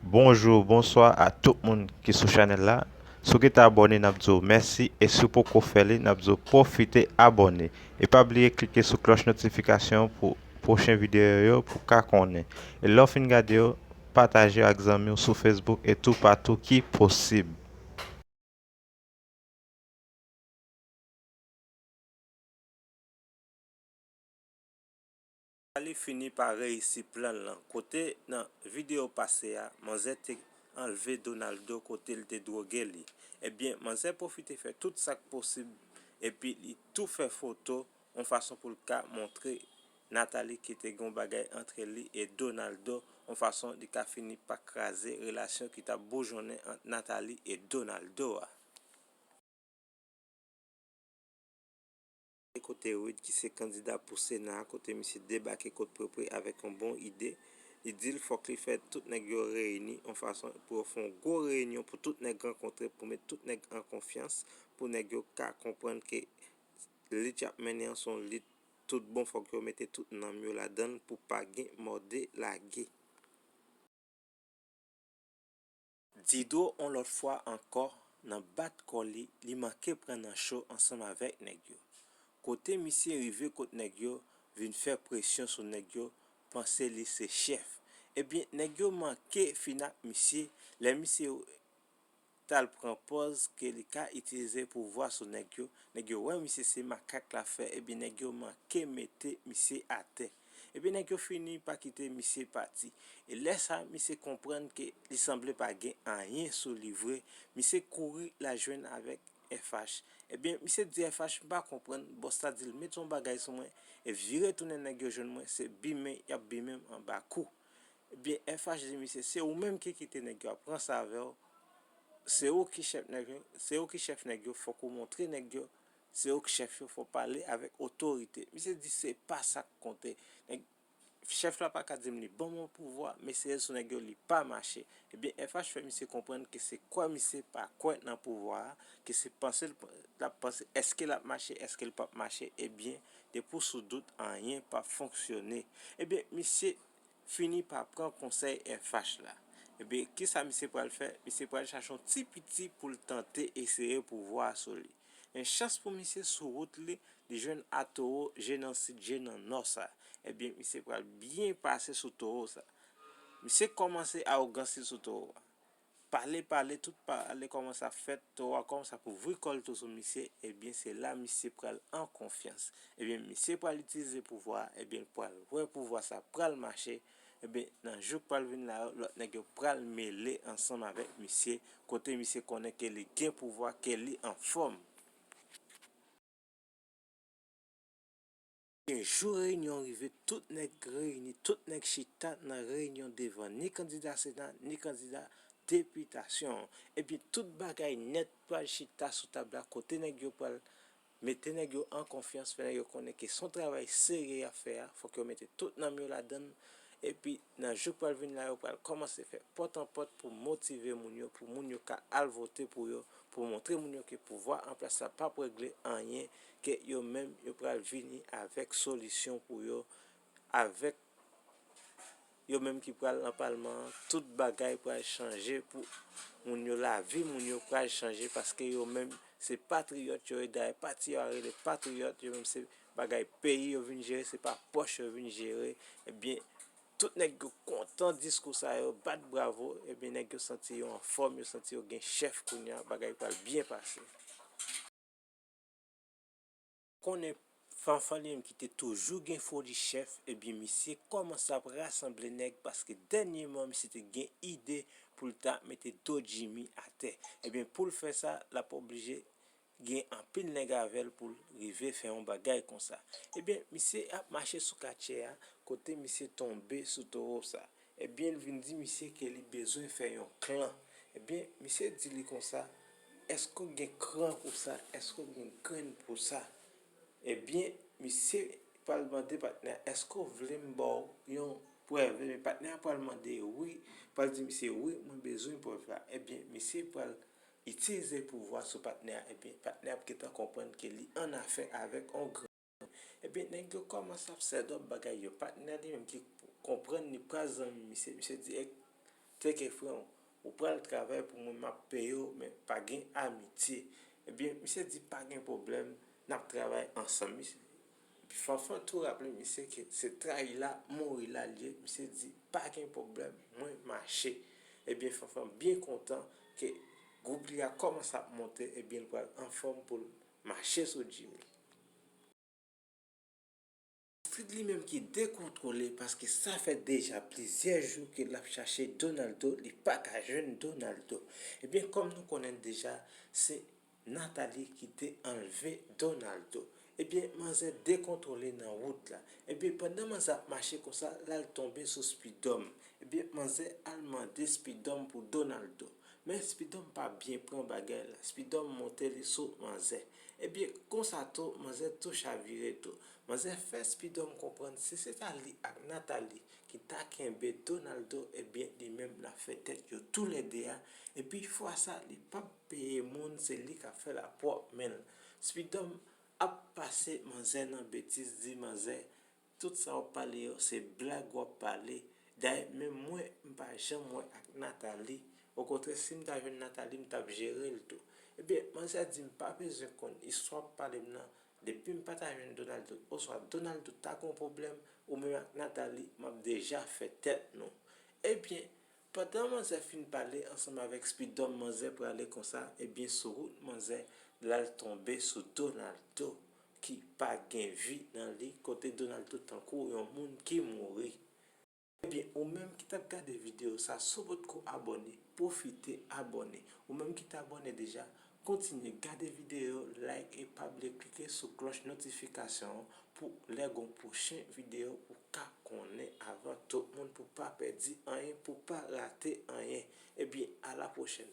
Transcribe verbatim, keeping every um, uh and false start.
Bonjou, bonswa a tout moun ki sou chanèl la. Si w gentan abòne, n ap di w mèsi, e si w poko fè li, n ap di w pwofite abòne. E pa bliye klike sou klòch notifikasyon pou pwochen videyo yo pou w ka konnen. E lè w fin gade yo, pataje yo ak zanmi w sou Facebook e toupatou ki posib. Li fini pa reyisi plan l lan. Kote nan videyo pase a, manzè te anlve Donaldo kote l te dwoge li. Ebyen, manzè pwofite fè tout sa k posib, epi li tou fè foto yon fason pou l ka montre Nathalie ke te gen yon bagay antre li e Donaldo, yon fason li ka fini pa kraze relasyon ki t ap boujonnen ant Nathalie e Donaldo a. E kote Wid ki se kandida pou Sena a, kote misye debake kot Prepre avèk yon bon ide. Li di l fòk li fè tout nèg yo reyini yon fason pou yo fè yon gwo reyinyon pou tout nèg rankontre, pou met tout nèg an konfyans, pou nèg yo ka konprann ke lit y ap mennen an se yon lit tout bon, fòk yo mete tout nanm yo ladan l pou pa gen mòde lage. Didro, yon lòt fwa ankò, nan bat kò li, li manke pran nan cho ansanm avèk nèg yo. Kote misye rive kot nèg yo, vin fè presyon sou nèg yo, panse li se chèf. Ebyen, nèg yo manke fin ak misye, lè misye t al pran pòz ke li ka itilize pouvwa sou nèg yo, nèg yo wè misye se makak l ap fè, ebyen, nèg yo manke mete misye atè. Ebyen, nèg yo fini pa kite misye pati. E lè sa, misye konprann ke li sanble pa gen anyen sou li vre. Misye kouri l al jwenn avèk F H. Ebyen, misye di F H, "M pa konprann." Bòs la di l, "Mete yon bagay sou mwen e vire tounen nèg yo jwenn mwen, se bimen y ap bimen m anba kou." Ebyen, F H di misye, "Se ou menm ki kite nèg yo ap ranse avè w. Se ou ki chèf nèg yo, se ou ki chèf nèg yo, fòk ou montre nèg yo, se ou ki chèf yo, fò w pale avèk otorite." Misye di se pa sa k konte. Nèg, chèf la pa ka di m li ban mwen pouvwa, m eseye sou nèg yo, li pa mache. Ebyen, F H fè misye konprann ke se kwè misye pa kwè nan pouvwa a, ke se panse l, l ap panse èske l ap mache, èske l p ap mache. Ebyen, depi w sou dout, anyen p ap fonksyone. Ebyen, misye fini pa pran konsèy F H la. Ebyen, kisa misye pral fè? Misye pral chache yon ti piti pou l tante eseye pouvwa a sou li. Men chans pou misye, sou wout li, li jwenn Atoro, je nan sid, je nan nò sa. Ebyen, misye pral byen pase sou towo sa. Misye kòmanse awogans li sou towo a. Pale, pale, tout pale kòmanse ap fèt, towo a kòmanse ap ouvri kò l tou sou misye, ebyen, se la misye pral an konfyans. Ebyen, misye pral itilize pouvwa a, ebyen, l pral wè pouvwa sa pral mache, ebyen, nan jou k pral vin la yo, lòt nèg yo pral mele ansanm avèk misye, kote misye konnen ke li gen pouvwa, ke li anfòm. Ebyen, jou reyinyon an rive, tout nèg reyini, tout nèg chita nan reyinyon devan ni kandida Sena, ni kandida depitasyon an. Ebyen, tout bagay nèt pral chita sou tab la, kote nèg yo pral mete nèg yo an konfyans, fè nèg yo konnen ke se yon travay serye y ap fè a, fòk yo mete tout nanm yo ladan l. Epi, nan jou k pral vin la, yo pral kòmanse fè pòt an pòt pou motive moun yo, pou moun yo ka al vote pou yo, pou montre moun yo ke pouvwa an plas la p ap regle anyen, ke yo menm, yo pral vini avèk solisyon pou yo, avèk yo menm ki pral nan palman an, tout bagay pral chanje pou moun yo, lavi moun yo pral chanje, paske yo menm se patriyòt yo ye, dayè pati yo a rele patriyòt, yo menm se bagay peyi yo vin jere, se pa pòch yo vin jere. Ebyen, tout nèg yo kontan diskou sa yo, bat bravo, ebyen, nèg yo santi yo anfòm, yo santi yo gen chèf kounye a, bagay pral byen pase. Konnen Fanfan li menm ki te toujou gen foli chèf, ebyen, misye kòmanse ap rasanble nèg, paske dènyèman misye te gen ide pou l ta mete Do Jimmy atè. Ebyen, pou l fè sa, l ap oblije gen anpil nèg avè l pou l rive fè yon bagay konsa. Ebyen, misye ap mache sou katye a, kote misye tonbe sou towo sa. Ebyen, l vin di misye ke li bezwen fè yon klan. Ebyen, misye di li konsa, "Èske w gen kran pou sa? Èske w gen grenn pou sa?" Ebyen, misye pral mande patnè a, "Èske w vle m ba w yon prèv?" Ebyen, patnè a pral mande wi, pral di misye, "Wi, mwen bezwen prèv la." Ebyen, misye pral itilize pouvwa sou patnè a. Ebyen, patnè a ap gentan konprann ke li annafè avèk yon grenn. Ebyen, nèg yo kòmanse ap sèdòp bagay yo. Patnè li menm ki konprann li pral zanmi misye. Misye di, "Èk, Teke frè w, ou pral travay pou mwen, m ap peye w, men pa gen amitye. Ebyen, misye di pa gen pwoblèm, n ap travay ansanm. Epi Fanfan tou raple misye ke se trayi la, mouri la l ye. Misye di pa gen pwoblèm, mwen mache. Ebyen, Fanfan byen kontan ke gwoup li a kòmanse ap monte, ebyen, l pral anfòm pou l mache sou Jimmy. Astrid li menm ki dekontwole paske sa fè deja plizyè jou ke l ap chache Donaldo, li pa ka jwenn Donaldo. Ebyen, kòm nou konnen deja, se Nathalie ki te anlve Donaldo. Ebyen, manzè dekontwole nan wout la. Ebyen, pandan manzè ap mache konsa, l al tonbe sou Spidòm. Ebyen, manzè al mande Spidòm pou Donaldo. Men Spidòm pa byen pran bagay la. Spidòm monte li sou manzè. Ebyen, konsa tou, manzè tou chavire tou. Manzè fè Spidòm konprann si se ta li ak Nathalie ki ta kenbe Donaldo, ebyen, li menm l ap fè tèt yo toulède a. Epi fwa sa, li p ap peye moun, se li k ap fè l a pwòp men l. Spidòm ap pase manzè nan betiz, di manzè, tout sa w ap pale yo, se blag w ap pale. Dayè, menm mwen, m pa janm wè ak Nathalie. Okontrè, si m ta jwenn Nathalie, m t ap jere l tou. Ebyen, manzè di m pa bezwen konn istwa w ap pale m nan. Depi m pa ta jwenn Donaldo, oswa Donaldo ta gon pwoblèm, ou menm ak Nathalie, m ap deja fè tèt nou. Ebyen, pandan manzè fin pale ansanm avèk Spidòm, manzè prale konsa, ebyen, sou wout manzè, l al tonbe sou Donaldo, ki pa gen vi nan li, kote Donaldo tankou yon moun ki mouri. Ebyen, ou menm ki t ap gade videyo sa, si w potko abòne, pwofite abòne. Ou menm ki t abòne deja, kontinye gade videyo, like e pa bliye klike sou klòch notifikasyon an pou lè gon pwochen videyo ou ka konnen avan tout moun, pou pa pèdi anyen, pou pa rate anyen. Ebyen, a la pwochèn.